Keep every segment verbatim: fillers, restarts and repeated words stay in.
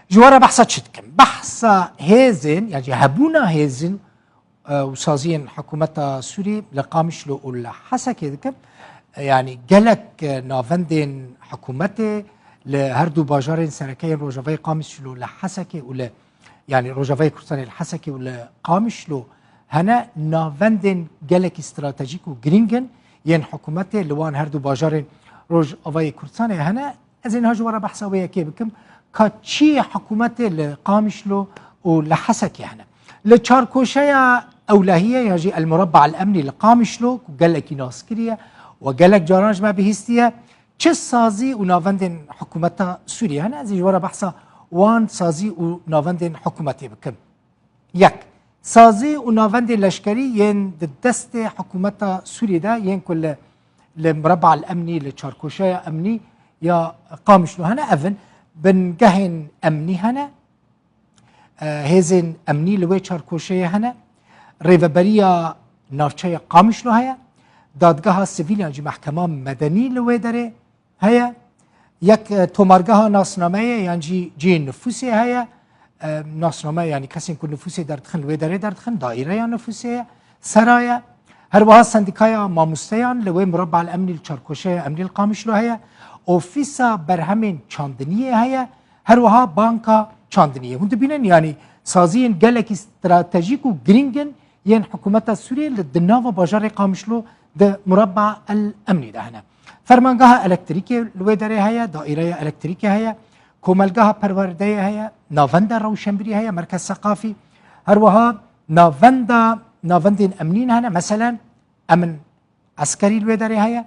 Ji we re behsa çi dikim? Behsa hêzên, ya jî hebûna hêzên, e, û saziyên hikûmeta Sûrî li Qamişlo û li Hesekê dikim. E, yanî gelek, e, navendên hikûmetê li her du bajarên sereke yên Rojavayê Qamişlo li Hesekê û li, yanî Rojavayê Kurdistanê li Hesekê û li Qamişlo hene, navendên gelekî stratejîk û girîng in yên hikûmetê li wan her du bajarên Rojavayê Kurdistanê hene. Ez ê niha ji we re behsa wê yekê bikim, ka çi hikûmetê li Qamişlo û li Hesekê hene. Li çarkoşeya ewlehiyê ya jî El Murabba El Emnî li Qamişlo, ku gelekî naskirî ye û gelek caran ji me bihîstiye, çi sazî û navendên hikûmeta Sûriyê hene. Ez ê ji we re behsa wan sazî û navendên hikûmetê bikim. Yek, sazî û navendên leşkerî yên di destê hikûmeta Sûriyê de, yên ku li, li Murabba El Emnî, li çarkoşeya emnî ya Qamişlo hene, ev in: bingehên emnî hene, e, hêzên emnî li wê çarkoşeyê hene, rêveberiya navçeya Qamişlo heye, dadgeha sivîl yan jî mehkema medenî li wê derê heye. Yek, e, tomargeha nasnameyê yan jî cihê nifûsê heye. E, nasname, yanî kesên ku nifûsê derdixin, li wê derê derdixin, daîreya nifûsê ye, sera ye. Her wiha sendîkaya mamosteyan li wê Murabba El Emnî li çarkoşeya emnî li Qamişlo heye. Ofîsa berhemên çandiniyê heye. Her wiha banka çandiniyê. Hûn dibînin, yanî saziyên gelekî stratejîk û girîng in yên hikûmeta Sûriyê li di nava bajarê Qamişlo di Murabba El Emnî de hene. Fermangeha elektrîkê li wê derê heye, daîreya elektrîkê heye, komelgeha perwerdeyê heye, navenda rewşenbîrî heye, merkez seqafî, her wiha navenda, navendên emnîn hene, meselen, emin eskerî li wê derê heye,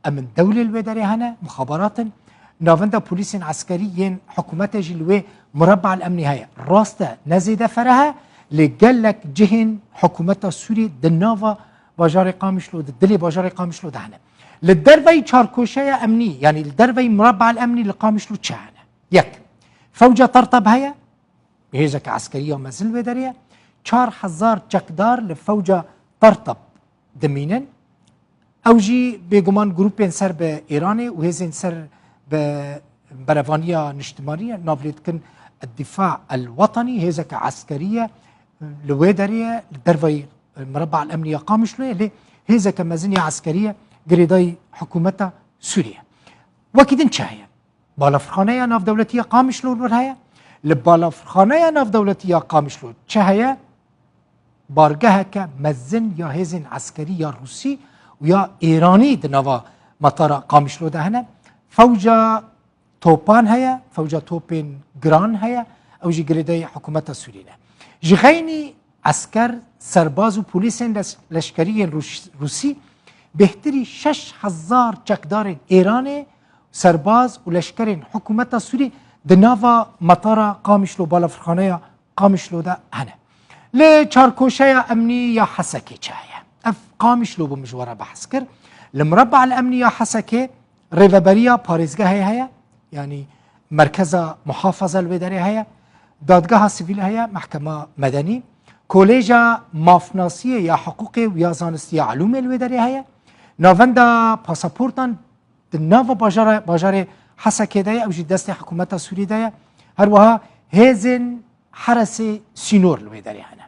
emin dewlê li wê derê hene, muxabarat in, navenda polîsên eskerî yên hikûmetê jî li wê Murabba El Emnî heye. Rast e, ne zêde fereh e, lê gelek cihên hikûmeta Sûrî di nava bajarê Qamişlo, di dilê bajarê Qamişlo de hene. Li derveyî çarkoşeya emnî, yanî li derveyî Murabba El Emnî li Qamişlo çi hene? Yek, fewca Terteb heye, hêzeke eskerî ya mezin li wê derê ye. Çar hezar çekdar li fewca Terteb dimînin. Ew jî bêguman grûpên ser bi Îranê û hêzên ser bi berevaniya niştimanî ye, navlê dikin Difa El Wetanî, hêzeke eskerî ye, li wê derê ye, li derveyî Murabba El Emnî ya Qamişloyê, lê hêzeke mezin ya eskerî ye, girêdayî hikûmeta Sûriyê. Wekî din çi heye? Balafirxaneya Navdewletî ya Qamişlo li wir heye. Li Balafirxaneya Navdewletî ya Qamişlo çi heye? Bargeheke mezin ya hêzên eskerî ya Rûsî û ya Îranî di nava metara Qamişlo de hene. Fewca topan heye, fewca topên giran heye, ew jî girêdayî hikûmeta Sûrî ne. Ji xeynî esker, serbaz û polîsên leş-, leşkerî yên Rûş-, Rûsî, bêhtirî şeş hezar çekdarên Îranê, serbaz û leşkerên hikûmeta Sûrî di nava metara Qamişlo, balafirxaneya Qamişlo de hene. Li çarkoşeya emnî ya Hesekê çi heye? Ev Qamişlo bû, min ji we re behs kir. Li Murabba El Emnî ya Hesekê rêveberiya parêzgehê heye, yanî merkeza muhafaza li wê derê heye, dadgeha sivîl heye, mehkema medenî, kolêja mafnasiyê ya hiqûqê û ya zanistiya elûmê li wê derê heye, navenda pasaportan di nava bajara, bajarê Hesekê de ye, ew jî destê hikûmeta Sûrî de ye. Her wiha hêzên heresê sînor li wê derê hene.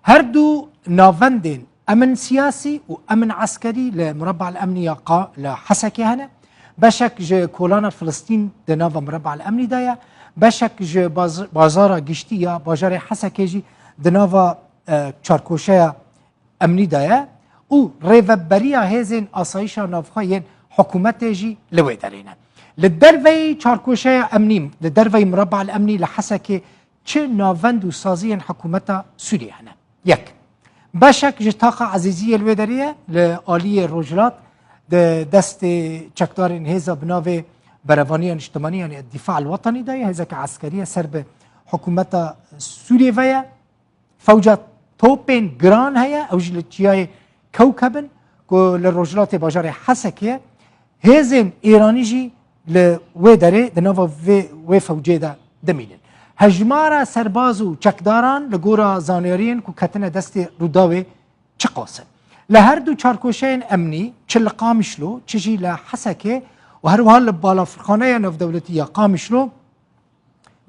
Her du navendên emin siyasî û emin eskerî li Murabba El Emnî ya Qa-, li Hesekê hene. Beşek ji kolana Filistîn di nava Murabba El Emnî de ye. Beşek ji baz-, bazara giştî ya bajarê Hesekê jî di nava, e, çarkoşeya emnî de ye û rêveberiya hêzên asayişa navxwe yên hikûmetê jî li wê derê ne. Li derveyî çarkoşeya emnî, li derveyî Murabba El Emnî li Hesekê çi navend û saziyên hikûmeta Sûriyê hene? Yek, beşek ji taxa Ezîziyê li wê derê ye, li aliyê rojhilat di destê çekdarên hêza bi navê Berevaniya Niştimanî, yanî Difa El Wetanî de ye, hêzeke eskerî ye ser bi hikûmeta Sûriyê ve ye. Fewca topên giran heye, ew jî li çiyayê Kewkeb in, ku li rojhilatê bajarê Hesekê ye. Hêzên Îranî jî li wê derê di nava vê, wê fewcê de dimînin. Hejmara serbaz û çekdaran li gora zanyariyên ku ketine destê Rûdawê çiqas in. Li her du çarkoşeyên emnî, çi li Qamişlo, çi jî li Hesekê û her wiha li Balafirxaneya Navdewletî ya Qamişlo,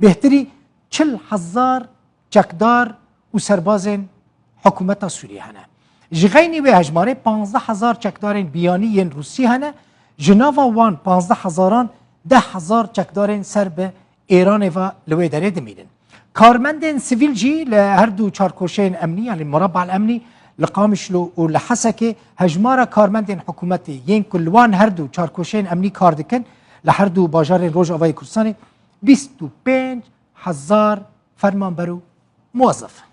Bêhtirî çil hezar çekdar û serbazên hikûmeta Sûriyê hene. Ji xeynî wê hejmarê panzdeh hezar çekdarên biyanî yên Rûsî hene, ji nava wan panzdeh hezaran deh hezar çekdarên ser bi Êranê ve li wê derê dimînin. Karmendên sivîl jî li her du çarkoşeyên emnî, yanî Murabba el Emnî li Qamişlo û li Hesekê, hejmara karmendên hikûmetê yên ku li wan her du çarkoşeyên emnî kar dikin, li her du bajarên Rojavayê Kurdistanê bîst û pênc hezar fermanber û muwezef in.